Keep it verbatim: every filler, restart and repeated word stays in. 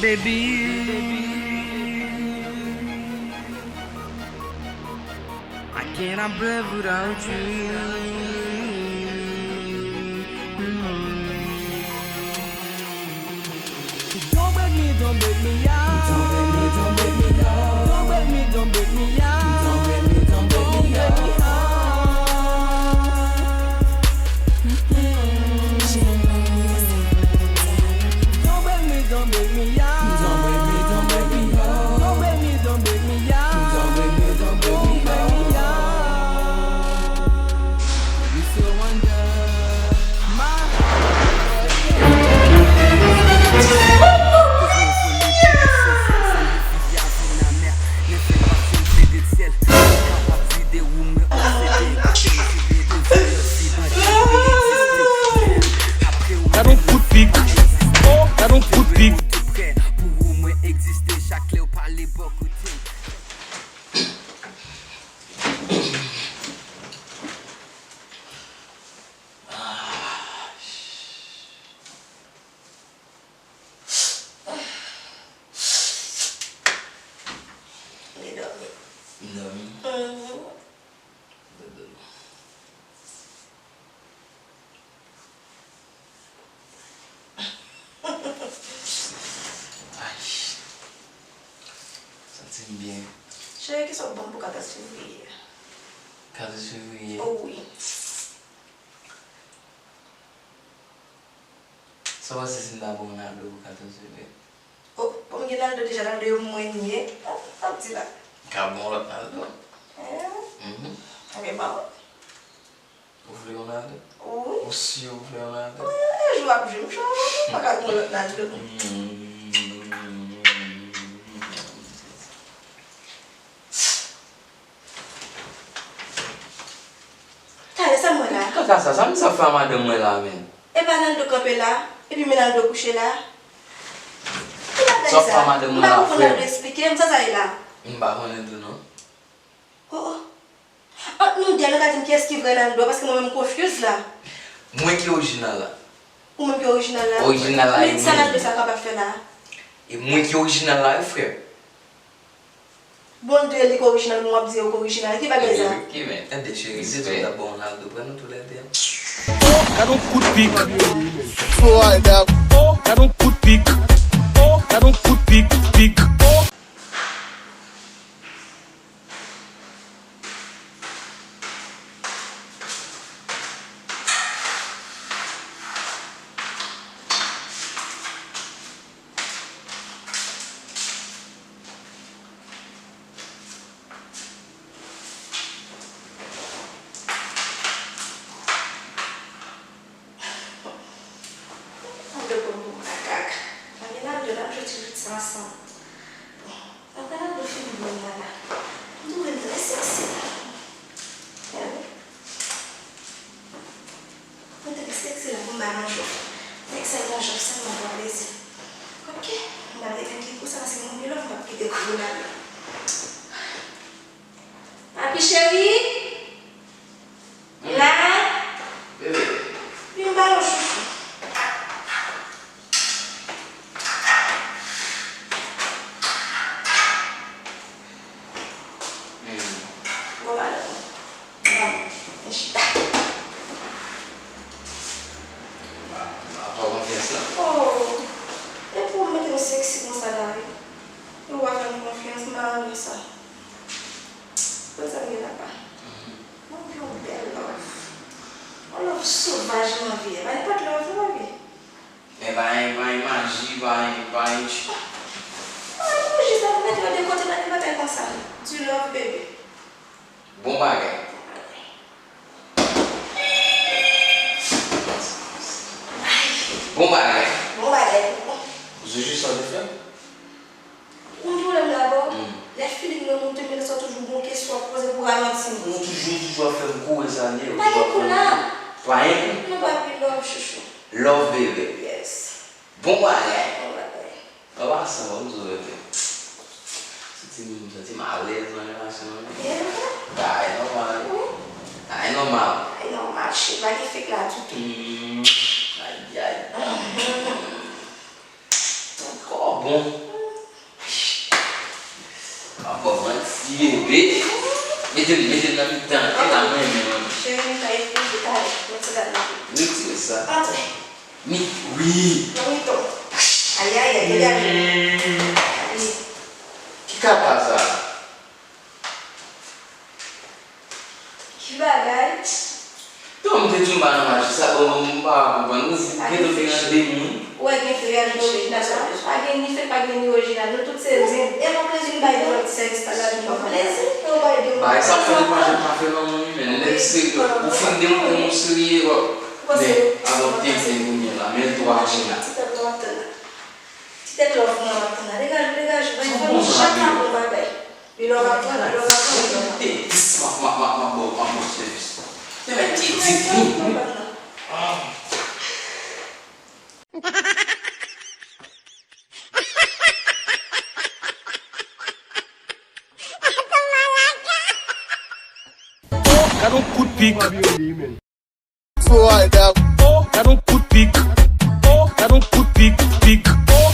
Baby, I cannot breathe without you. Don't break me, don't break me, yeah. Don't break me, don't break me, yeah. Don't break me, don't break me, yeah. Don't break me, don't break me, yeah. Don't break me, don't break me, yeah. Don't break me, don't break me, yeah. Don't break me, don't break me, yeah. Don't break me, don't break me, yeah. You still wonder. Gad yon kout pik. Oh, gad yon kout pik. Li dòmi. M dòmi? Mhm. Dodo. Ay. Santi m byen. Cheri, kisa w ban m pou katòz fevriye? Katòz fevriye? Oh, wi. Sa w panse si m ta ba w Naldo pou katòz fevriye? Oh, bon, m gen Naldo deja, Naldo yo mwen ye. Ah, sa w di la? M ka ba w lòt Naldo. Eh? Mhm. Ebyen, ba m. Ou vle yon Naldo? Wi. Ou si ou vle yon Naldo? Wi, jou ap jwe, m chanje, m pa ka gen yon lòt Naldo. Talè, sa m wè la? Kaka sa, sa m sa fè a madanm mwen la, menm? E pa Naldo kanpe la, epi men Naldo kouche la. Ki bagay sa? Sa w fè a madanm mwen la, frè? M pa konprann Naldo, eksplike m sa sa ye la. M pa konnen tou non. Oh, oh. Ant nou de, nou ka di m kiyès ki vrè Naldo, paske mwen menm m confuse la. Mwen ki orijinal la. Ou menm ki orijinal la? Orijinal la, e mwen. Men sa Naldo sa kapab fè la? E mwen ki orijinal la, wi, frè. Bon, de li k orijinal, mwen w ap di yo k orijinal. Ki bagay sa? Ki men, tande cheri, se tou ta bon Naldo, pran nou toulède. Oh, gad yon kout pik. Oh, gad yon kout pik. Oh, gad yon kout pik, pik. Oh. Naldo pran pou makak. Mwen gen Naldo, n ap jwe ti jwèt sa ansanm. Bon, apre Naldo fin bon la la, m twouve l trè sèksi la. Gade. Mwen twouve l sèksi la pou m ba l yon jòf. Nèg sa yon jòf sèlman pou plezi. Ok, m ba l yon ti kou sa paske m anvi lòv, m p ap kite kou la. Papi cheri? La? Bebe. Vin ba yo chouchou. Hmm. Bon, ba yo. Bon, vin chita. Ba, ba, ba konfyans la. Oh, epi w mete m sèksi konsa la, wi. Ou pa fè m konfyans, m pa renmen sa. Konsa m gen la pa. Mwen gen yon bèl love. Yon love sovaj m anvi. E pa nenpòt love non, baby. Men pa gen, pa gen maji, pa gen, pa gen. Pa gen maji, sa pou mete yo de kote nan de bagay konsa. Du love, baby. Bon bagay. Bon bagay. Bon bagay. Ou sonje sa w te fè m? Ou konn pwoblèm la bò? Hmm. Lè feeling nan monte, men sa toujou gon kesyon w ap poze pou ralanti m. Ou toujou, toujou ap fè m kouri sa, li. Pa gen kou la. Pa gen kou? Non, papi, love, chouchou. Love, bebe. Yes. Bon bagay. Bon bagay. An pasan, ban m di w, bebe. Santi m, santi m alèz nan relasyon an. Bagay nòmal. Wi. Bagay nòmal. Bagay nòmal, cheri, pa gen fake la ditou. Hmm. Ayayay. Ankò, Bon. Papa, manti, bebe. Mete l, mete l nan mitan. E la, mwen, mwen, mwen. Cheri, m ka epi talè. Mwen ti gad la. Retire sa. Antre. Mi, wi. Mwen wi tou. Ay, ay, ay, degaje. Ki kaka sa? Ki bagay? Tan m te di w m pa nan maji, sa bon, m pa konprann. Ou gentan te ranje moun. Ou wè gen feyaj orijinal la, pa gen ni fek, pa gen ni orijinal. Nou tout se moun. E mwen plezi m bay de lòt sèvis la, la di mwen plezi. Mwen bay de lòt. Bagay sa fè nou pa janm ka fè nan moun, men lè serye, ou fin demontre nou serye, w ap. Men, avan w te di kounye a la, men l tou aji la. Ti tèt love mwen ap tann la. Degaje, degaje, bay fò nou chak la bon bagay. Li love ap tann, li love ap tann. Te dis, m ap, m ap, m ap, m ap ba w, m ap ba w sèvis. Te mèt te di, vin, vin. Gad yon kout pik. Gad yon kout pik. Gad yon kout pik, pik.